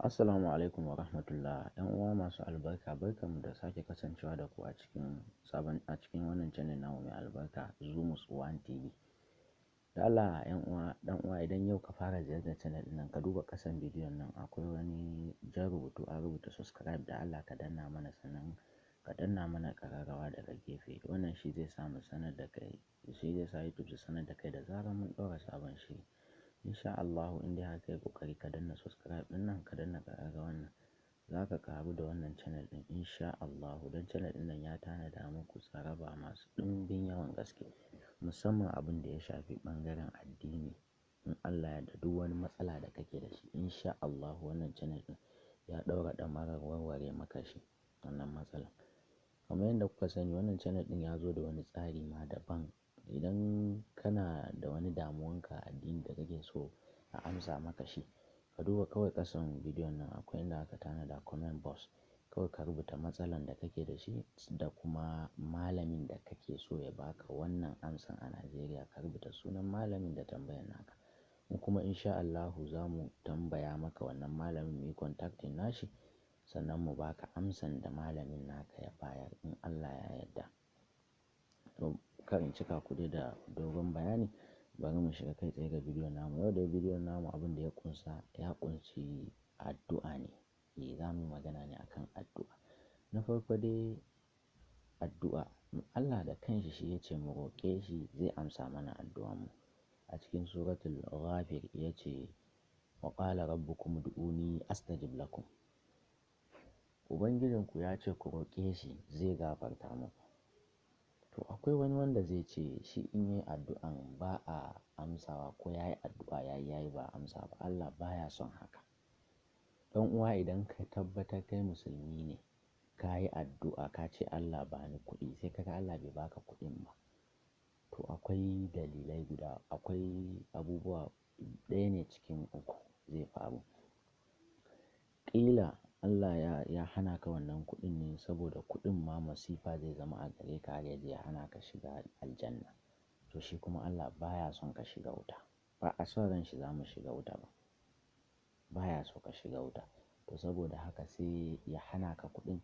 Assalamu alaikum wa rahmatullah. ‘Yan uwa masu albarka, barkanmu da sake kasancewa da ku a cikin sabon a cikin wannan channel namu mai albarka, Zumus One TV. Da Allah ‘yan uwa, dan uwa, idan yau ka fara ziyartar channel ɗin nan, ka duba ƙasan bidiyon nan, akwai wani jan rubutu an rubuta "subscribe". Da Allah ka danna mana, sannan ka danna mana ƙararrawa daga gefe. Wannan shi zai sa mu sanar da kai, shi zai sa YouTube su sanar da kai da zarar mun ɗaura sabon shiri. Insha Allahu, in dai har kai ƙoƙari ka danna subscribe ɗin nan, ka danna ƙararrawar nan, za ka ƙaru da wannan channel ɗin insha Allahu. Don channel ɗin nan ya tanada muku tsaraba masu ɗimbin yawan gaske, musamman abin da ya shafi ɓangaren addini. In Allah ya yarda, duk wani matsala da kake da shi, insha Allahu wannan channel ɗin ya ɗaura ɗamarar warware maka shi wannan matsalar. Kamar yadda kuka sani, wannan channel ɗin ya zo da wani tsari ma daban. Idan kana da wani damuwanka a addini da kake so a amsa maka shi, ka duba kawai ƙasan bidiyon nan, akwai inda aka tanada comment box. Kawai ka rubuta matsalan da kake da shi da kuma malamin da kake so ya baka wannan amsan a Najeriya. Ka rubuta sunan malamin da tambayan naka. Mu kuma insha Allahu za mu tambaya maka wannan malamin, muyi contacting nashi, sannan mu baka amsan da malamin naka ya bayar in Allah ya yarda. To, kar in cika ku dai da dogon bayani, bari mu shiga kai tsaye ga bidiyon namu. Yau dai bidiyon namu abin da ya ƙunsa, ya ƙunshi addu'a ne. Eh, za mu yi magana ne akan addu'a. Na farko dai, addu'a, Allah da kanshi shi ya ce mu roƙe shi, zai amsa mana addu'anmu. A cikin Suratul Ghafir ya ce, "Wa qala rabbukum ud'uni astajib lakum." Ubangijinku ya ce ku roƙe shi, zai gafarta muku. To, akwai wani wanda zai ce shi in yi addu'an ba a amsawa, ko ya yi addu'a yayi yayi ba a amsa ba. Allah baya son haka. Ɗan uwa, idan ka tabbatar kai musulmi ne, ka yi addu'a ka ce Allah ba ni kuɗi, sai ka ga Allah bai baka kuɗin ba. To, akwai dalilai guda, akwai abubuwa ɗaya ne cikin uku zai faru. Ƙila Allah ya hana ka wannan kuɗin ne saboda kuɗin ma masifa zai zama a gare ka har ya je ya hana ka shiga aljanna. To, shi kuma Allah baya son ka shiga wuta. Ba a son ran shi za mu shiga wuta ba. Baya so ka shiga wuta. To, saboda haka sai ya hana ka kuɗin,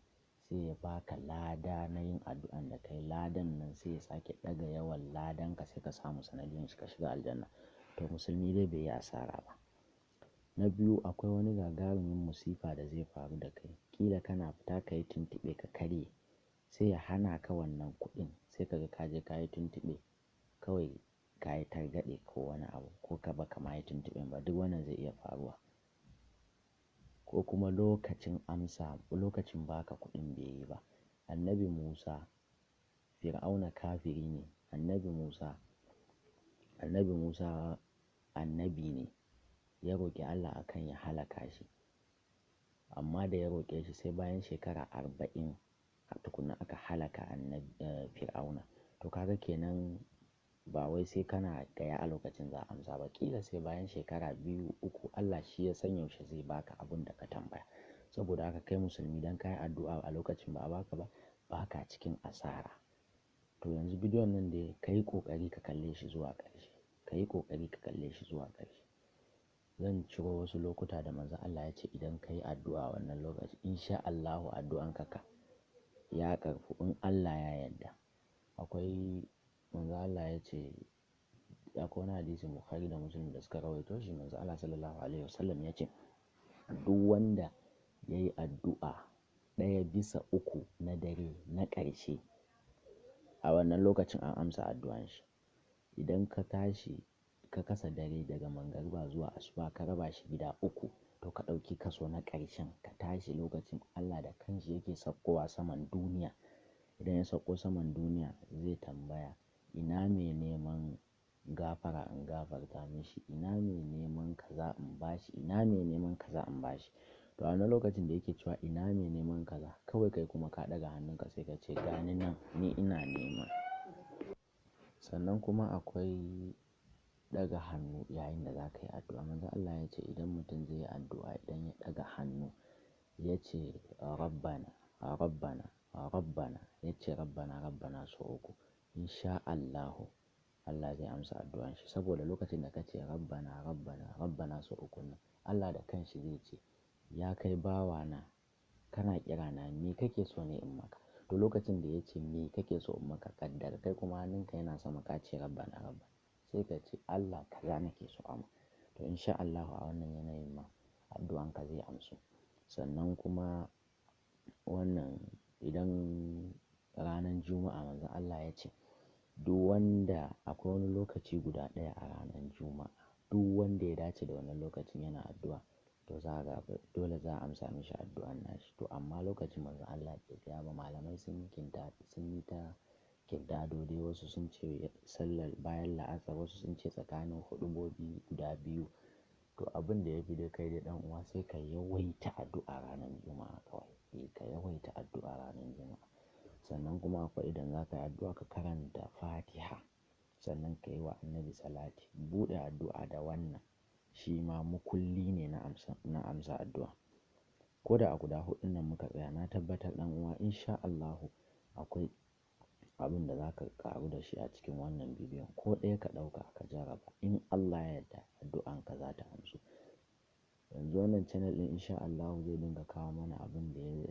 sai ya baka lada na yin addu'an da kai. Ladan nan sai ya sake ɗaga yawan ladan ka, sai ka samu sanadiyan shi ka shiga aljanna. To, musulmi dai bai yi asara ba. Na biyu, akwai wani gagarumin musifa da zai faru da kai. Ƙila kana fita ka yi tuntuɓe ka karye, sai ya hana ka wannan kuɗin, sai ka ga ka je ka yi tuntuɓe, kawai ka yi targaɗe ko wani abu, ko ka ba ka ma yi tuntuɓen ba. Duk wannan zai iya faruwa. Ko kuma lokacin amsa, lokacin baka kuɗin bai yi ba. Annabi Musa, Fir'auna kafiri ne. Annabi Musa annabi ne. Ya roƙi Allah akan ya halaka shi. Amma da ya roƙe shi, sai bayan shekara 40 tukuna aka halaka annabi Fir'auna. To, kaga kenan ba wai sai kana gaya a lokacin za a amsa ba. Ƙila sai bayan shekara 2, 3, Allah shi ya san yaushe zai baka abun da ka tambaya. Saboda haka kai musulmi, idan ka yi addu'a a lokacin ba a baka ba, ba ka cikin asara. To, yanzu bidiyon nan dai ka yi ƙoƙari ka kalle shi zuwa ƙarshe. Ka yi ƙoƙari ka kalle shi zuwa ƙarshe. Zan ciro wasu lokuta da Manzon Allah ya ce idan ka yi addu'a wannan lokaci, insha Allahu addu'anka ka ya karɓu in Allah ya yarda. Akwai Manzon Allah ya ce, akwai wani hadisi Bukhari da Muslim da suka rawaito shi. Manzon Allah Sallallahu Alaihi Wasallam ya ce duk wanda ya yi addu'a 1/3 na dare na ƙarshe, a wannan lokacin an amsa addu'an shi. Idan ka tashi ka kasa dare daga magariba zuwa asuba, ka raba shi gida uku, to ka ɗauki kaso na ƙarshen, ka tashi, lokacin Allah da kanshi yake saukowa saman duniya. Idan ya sauko saman duniya, zai tambaya, "Ina mai neman gafara in gafarta mishi? Ina mai neman kaza in bashi? Ina mai neman kaza in bashi?" To, a wannan lokacin da yake cewa ina mai neman kaza, kawai kai kuma ka ɗaga hannunka sai ka ce, "Gani nan, ni ina nema." Sannan kuma akwai ɗaga hannu yayin da za ka yi addu'a. Manzon Allah ya ce idan mutum zai yi addu'a, idan ya ɗaga hannu ya ce "Rabbana, Rabbana, Rabbana", ya ce "Rabbana, Rabbana" sau uku, insha Allahu Allah zai amsa addu'an shi. Saboda lokacin da ka ce "Rabbana, Rabbana, Rabbana" sau uku nan, Allah da kanshi zai ce "Ya kai bawana, kana ƙira na, me kake so ne in maka?" To lokacin da ya ce me kake so in maka, ƙaddara kai kuma hannunka yana sama ka ce Rabbana Rabbana. Sai ka ce Allah kaza nake so amma. To in sha Allahu a wannan yanayin ma addu'anka zai amsu. Sannan kuma wannan idan ranar Juma'a Manzon Allah ya ce duk wanda akwai wani lokaci guda ɗaya a ranar Juma'a, duk wanda ya dace da wannan lokacin yana addu'a to za a dole za a amsa mishi addu'an nashi. To amma lokacin Manzon Allah bai gaya ba, malamai sun yi kinta, sun yi ta kirdado dai wasu sun ce sallar bayan la'asar, wasu sun ce tsakanin huɗubobi guda biyu. To abin da ya fi dai kai dai ɗan uwa sai ka yawaita addu'a ranar Juma'a kawai. Eh ka yawaita addu'a ranar Juma'a. Sannan kuma akwai idan za ka yi addu'a ka karanta Fatiha. Sannan ka yi wa Annabi salati. Buɗe addu'a da wannan shi ma mukulli ne na amsa, na amsa addu'a. Ko da a guda huɗun nan muka tsaya na tabbatar ɗan uwa in sha Allahu akwai abin da za ka ƙaru da shi a cikin wannan bidiyon. Ko ɗaya ka ɗauka ka jarraba in Allah ya yarda addu'anka za ta amsu. Yanzu wannan channel ɗin in sha Allahu zai dinga kawo mana abin da ya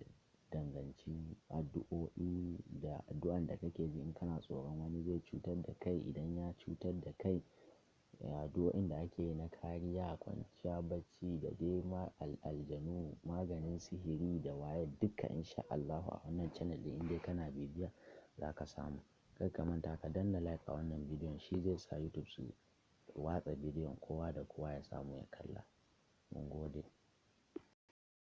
danganci addu'o'i da addu'an da kake ji in kana tsoron wani zai cutar da kai idan ya cutar da kai. Addu'o'in da ake yi na kariya, kwanciya bacci da dai ma aljanu, maganin sihiri da waye duka in sha Allahu a wannan channel ɗin in dai kana bibiya za ka samu. Kar ka manta ka danna like a wannan bidiyon shi zai sa YouTube su watsa bidiyon kowa da kowa ya samu ya kalla. Mun gode.